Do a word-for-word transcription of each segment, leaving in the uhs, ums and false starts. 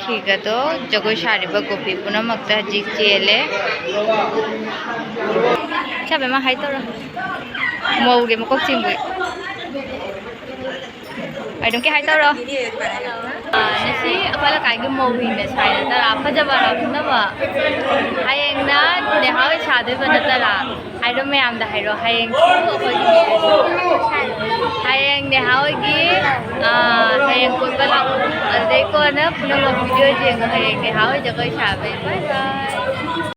ꯁꯤꯒꯗꯣ ꯖꯒꯣꯏ ꯁꯥꯔꯤꯕ ꯒꯣꯄꯤ ꯄꯨꯝꯅꯃꯛꯇ ꯍꯧꯖꯤꯛ ꯆꯦꯜꯂꯦ꯫ ꯏꯆꯥꯕꯦꯝꯃ ꯍꯥꯏ ꯇꯧꯔꯣ꯫ ꯃꯧꯒꯤ ꯃꯀꯣꯛ ꯆꯤꯡꯕꯤ꯫ ꯑꯗꯨꯝ ꯀꯩ ꯍꯥꯏ ꯇꯧꯔꯣ꯫ ꯑꯥ, ꯉꯁꯤ ꯑꯩꯈꯣꯏ ꯂꯩꯀꯥꯏꯒꯤ ꯃꯧꯁꯤꯡꯅ ꯁꯥꯏ ꯅꯠꯇ꯭ꯔꯥ? ꯐꯖꯕ ꯍꯥꯞꯅꯕ꯫ ꯍꯌꯦꯡꯅ ꯅꯦꯍꯥ ꯍꯣꯏ ꯁꯥꯗꯣꯏꯕ ꯅꯠꯇ꯭ꯔꯥ? ꯍꯥꯏꯔꯣ, ꯃꯌꯥꯝꯗ ꯍꯥꯏꯔꯣ꯫ ꯍꯌꯦꯡ ꯑꯩꯈꯣꯏꯒꯤ ꯍꯌꯦꯡ ꯅꯦꯍꯥ ꯍꯣꯏꯒꯤ, ꯑꯥ, ꯍꯌꯦꯡ ꯀꯣꯏꯕ ꯂꯥꯛꯄ꯫ ꯑꯗꯨꯗꯩ ꯀꯣꯟꯅ ꯄꯨꯝꯅꯃꯛ video ꯌꯦꯡꯉꯣ꯫ ꯍꯌꯦꯡ ꯅꯦꯍꯥ ꯍꯣꯏ ꯖꯒꯣꯏ ꯁꯥꯕꯩ꯫ Bye bye꯫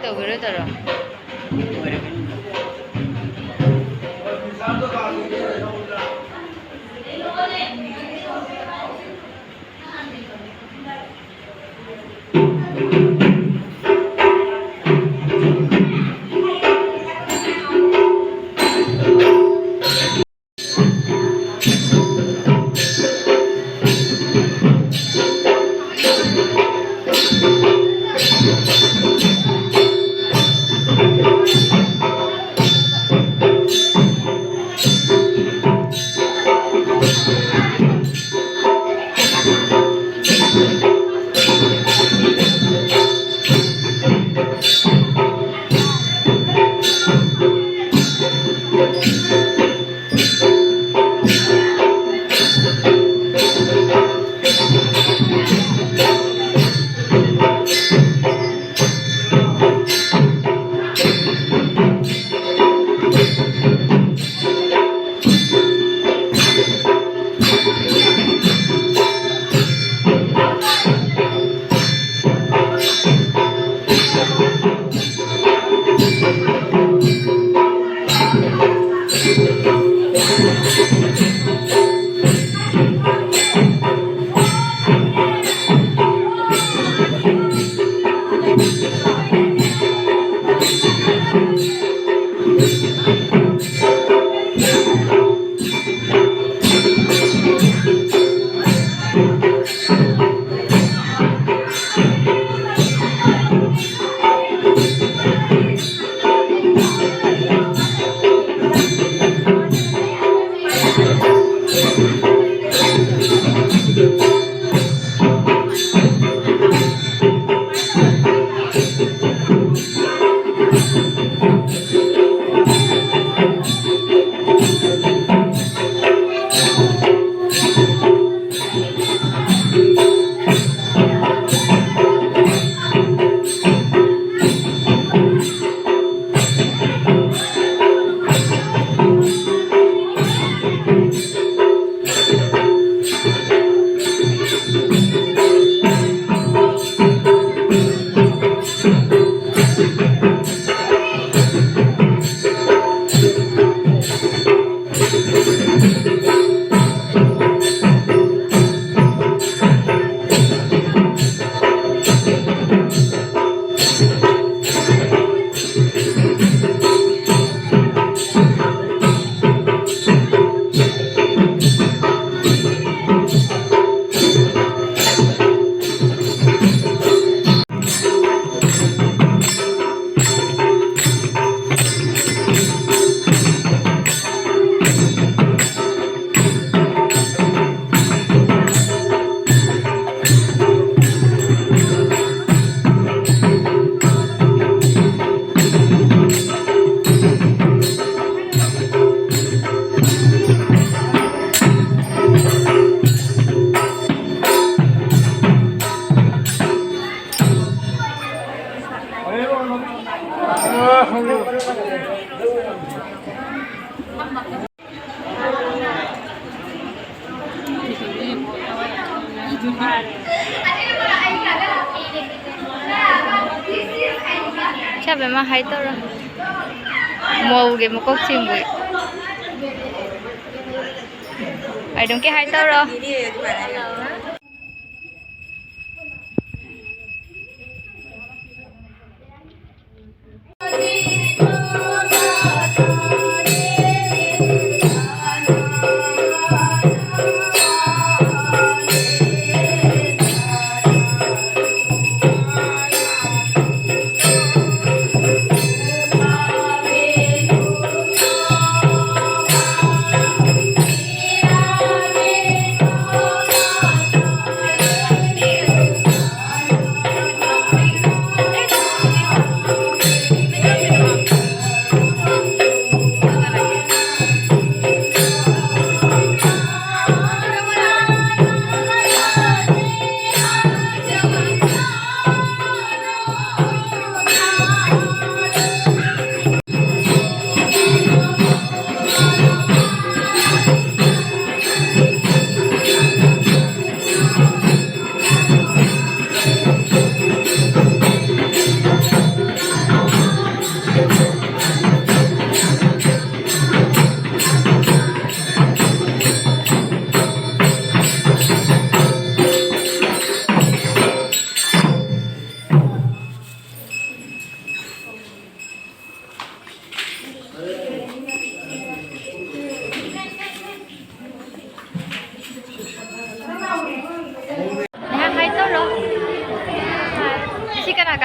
ꯇꯧꯈꯤꯔꯣꯏꯗꯔꯣ? ꯏꯆꯥꯕꯦꯝꯃ, ꯍꯥꯏ ꯇꯧꯔꯣ꯫ ꯃꯧꯒꯤ ꯃꯀꯣꯛ ꯆꯤꯡꯕꯤ꯫ ꯑꯥꯏꯗꯣꯝꯀꯤ ꯍꯥꯏ ꯇꯧꯔꯣ꯫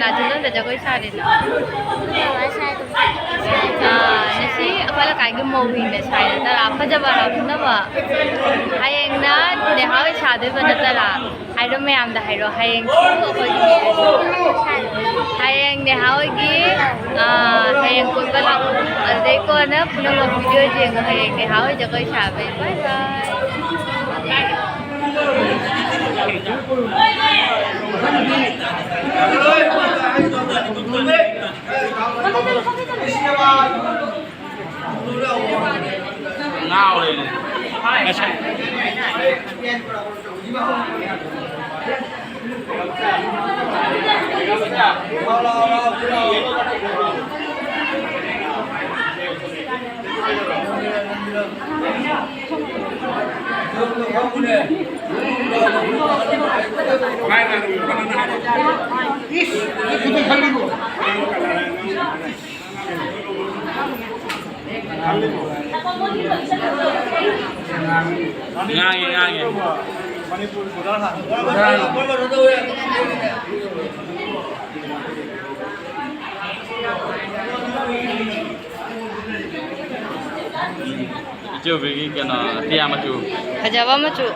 ꯀꯥꯖꯤꯟ ꯅꯪꯗ ꯖꯒꯣꯏ ꯁꯥꯔꯤꯅꯣ? ꯑꯥ, ꯉꯁꯤ ꯑꯩꯈꯣꯏ ꯂꯩꯀꯥꯏꯒꯤ ꯃꯧꯁꯤꯡꯅ ꯁꯥꯏ ꯅꯠꯇ꯭ꯔꯥ? ꯐꯖꯕꯔꯥ ꯄꯨꯝꯅꯃꯛ? ꯍꯌꯦꯡꯅ ꯅꯦꯍꯥ ꯍꯣꯏ ꯁꯥꯗꯣꯏꯕ ꯅꯠꯇ꯭ꯔꯥ? ꯍꯥꯏꯔꯣ, ꯃꯌꯥꯝꯗ ꯍꯥꯏꯔꯣ꯫ ꯍꯌꯦꯡꯁꯨ ꯑꯩꯈꯣꯏꯒꯤ, ꯍꯌꯦꯡ ꯅꯦꯍꯥ ꯍꯣꯏꯒꯤ, ꯑꯥ, ꯍꯌꯦꯡ ꯀꯣꯏꯕ ꯂꯥꯛꯑꯣ꯫ ꯑꯗꯨꯗꯩ ꯀꯣꯟꯅ ꯄꯨꯝꯅꯃꯛ ꯚꯤꯗꯤꯑꯣ ꯌꯦꯡꯉꯣ꯫ ꯍꯌꯦꯡ ꯅꯦꯍꯥ ꯍꯣꯏ ꯖꯒꯣꯏ ꯁꯥꯕꯩ꯫ ꯕꯥꯏ ꯕꯥꯏ꯫ ꯉꯥꯎꯔꯦꯅꯦ꯫ ꯉꯁꯥꯏ꯫ ꯉꯥꯡꯉꯦ, ꯉꯥꯡꯉꯦ꯫ ꯏꯆꯦ ꯑꯣꯏꯕꯤꯒꯤ ꯀꯩꯅꯣ, ꯇꯤꯌꯥ ꯃꯆꯨ꯫ ꯐꯖꯕ ꯃꯆꯨ꯫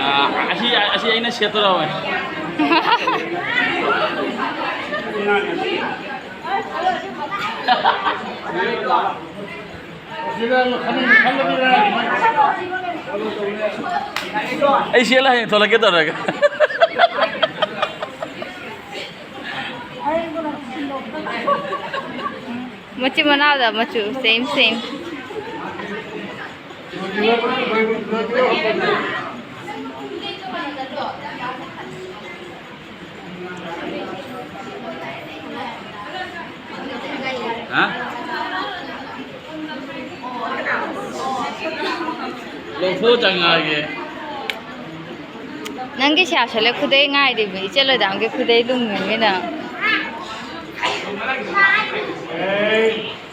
ꯑꯥ, ꯑꯁꯤ, ꯑꯁꯤ ꯑꯩꯅ ꯁꯦꯠꯇꯣꯔꯕꯅꯦ꯫ ꯑꯩ ꯁꯦꯠꯂ ꯍꯌꯦꯡ ꯊꯣꯛꯂꯛꯀꯦ ꯇꯧꯔꯒ꯫ ꯃꯆꯤꯟ ꯃꯅꯥꯎꯗ ꯃꯆꯨ same same꯫ ꯍꯥ? ꯂꯧꯊꯣꯛꯑ ꯆꯪꯉꯛꯑꯒꯦ꯫ ꯅꯪꯒꯤ ꯁꯤ ꯌꯥꯁꯜꯂꯦ ꯈꯨꯗꯩ ꯉꯥꯏꯔꯤꯕ, ꯏꯆꯦ ꯂꯣꯏꯗꯥꯝꯒꯤ ꯈꯨꯗꯩ ꯂꯨꯝꯃꯤꯃꯤꯅ꯫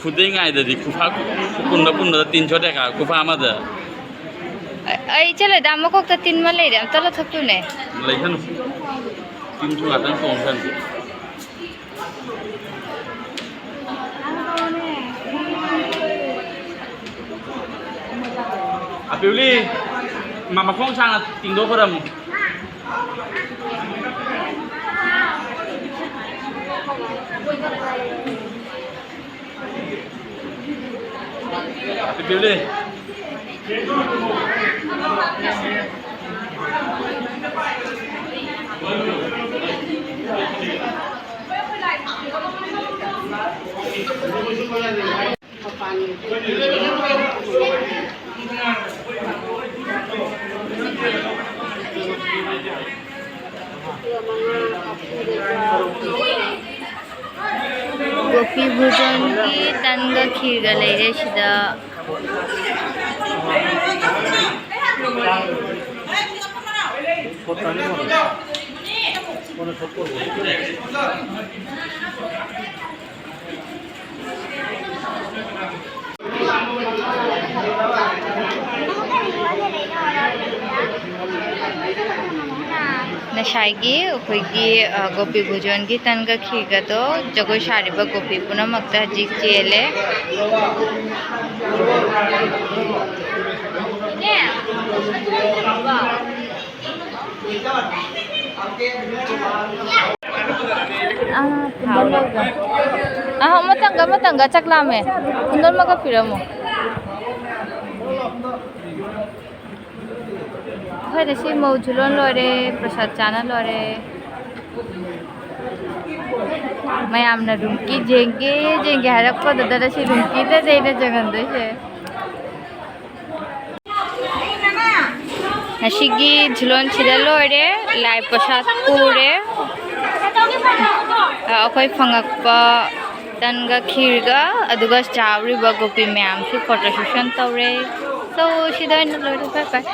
ꯈꯨꯗꯩ ꯉꯥꯏꯗꯗꯤ ꯈꯨꯐꯥ ꯄꯨꯟꯕ ꯄꯨꯟꯕꯗ ꯇꯤꯟ ꯁꯣꯠ ꯇꯦꯀꯥ ꯈꯨꯐꯥ ꯑꯃꯗ꯫ ꯑꯩ ꯆꯠꯂꯣꯏꯗ, ꯃꯀꯣꯛꯇ ꯇꯤꯟ ꯑꯃ ꯂꯩꯔꯦ, ꯑꯝꯇ ꯂꯧꯊꯣꯛꯄꯤꯌꯨꯅꯦ꯫ ꯂꯩꯁꯅꯨ꯫ ꯇꯤꯟꯁꯨ ꯉꯥꯛꯇꯪ ꯆꯣꯡꯁꯅꯨ꯫ ꯑꯄꯤꯎꯂꯤ, ꯃ-, ꯃꯈꯣꯡ ꯁꯥꯡꯅ ꯇꯤꯡꯊꯣꯛꯈ꯭ꯔꯃꯨ꯫ ꯑꯄꯤꯎꯂꯤ꯫ ꯒꯣꯄꯤ ꯚꯨꯖꯣꯟꯒꯤ ꯇꯟꯒ ꯈꯤꯔꯒ ꯂꯩꯔꯦ ꯁꯤꯗ꯫ ꯉꯁꯥꯏꯒꯤ ꯑꯩꯈꯣꯏꯒꯤ, ꯑ, ꯒꯣꯄꯤ ꯚꯨꯖꯣꯟꯒꯤ ꯇꯟꯒ ꯈꯤꯔꯒꯗꯣ ꯖꯒꯣꯏ ꯁꯥꯔꯤꯕ ꯒꯣꯄꯤ ꯄꯨꯝꯅꯃꯛꯇ ꯍꯧꯖꯤꯛ ꯆꯦꯜꯂꯦ꯫ ꯑꯥ, ꯄꯨꯟꯗꯜ ꯂꯧꯕ꯫ ꯑꯥ, ꯑꯃꯇꯪꯒ, ꯑꯃꯇꯪꯒ ꯆꯥꯛ ꯂꯥꯝꯃꯦ꯫ ꯄꯨꯟꯗꯜ ꯑꯃꯒ ꯄꯤꯔꯝꯃꯣ꯫ ꯑꯩꯈꯣꯏꯗ ꯁꯤ ꯃꯧꯁꯨ ꯂꯣꯟ ꯂꯣꯏꯔꯦ, ꯄ꯭ꯔꯁꯥꯗ ꯆꯥꯅ ꯂꯣꯏꯔꯦ꯫ ꯃꯌꯥꯝꯅ ꯔꯨꯝꯀꯤ ꯌꯦꯡꯒꯦ, ꯌꯦꯡꯒꯦ ꯍꯥꯏꯔꯛꯄꯗꯨꯗ ꯁꯤ ꯔꯨꯝꯀꯤꯗꯗꯤ ꯑꯩꯅ ꯆꯪꯍꯟꯗꯣꯏꯁꯦ꯫ ꯉꯁꯤꯒꯤ ꯖꯨꯂꯣꯟꯁꯤꯗ ꯂꯣꯏꯔꯦ, ꯂꯥꯏ ꯄ꯭ꯔꯁꯥꯗ ꯄꯨꯔꯦ꯫ ꯑ, ꯑꯩꯈꯣꯏ ꯐꯪꯉꯛꯄ ꯇꯟꯒ ꯈꯤꯔꯒ, ꯑꯗꯨꯒ ꯆꯥꯔꯤꯕ ꯒꯣꯄꯤ ꯃꯌꯥꯝꯁꯨ photo session ꯇꯧꯔꯦ꯫ So, ꯁꯤꯗ ꯑꯣꯏꯅ ꯂꯣꯏꯔꯦ, bye bye꯫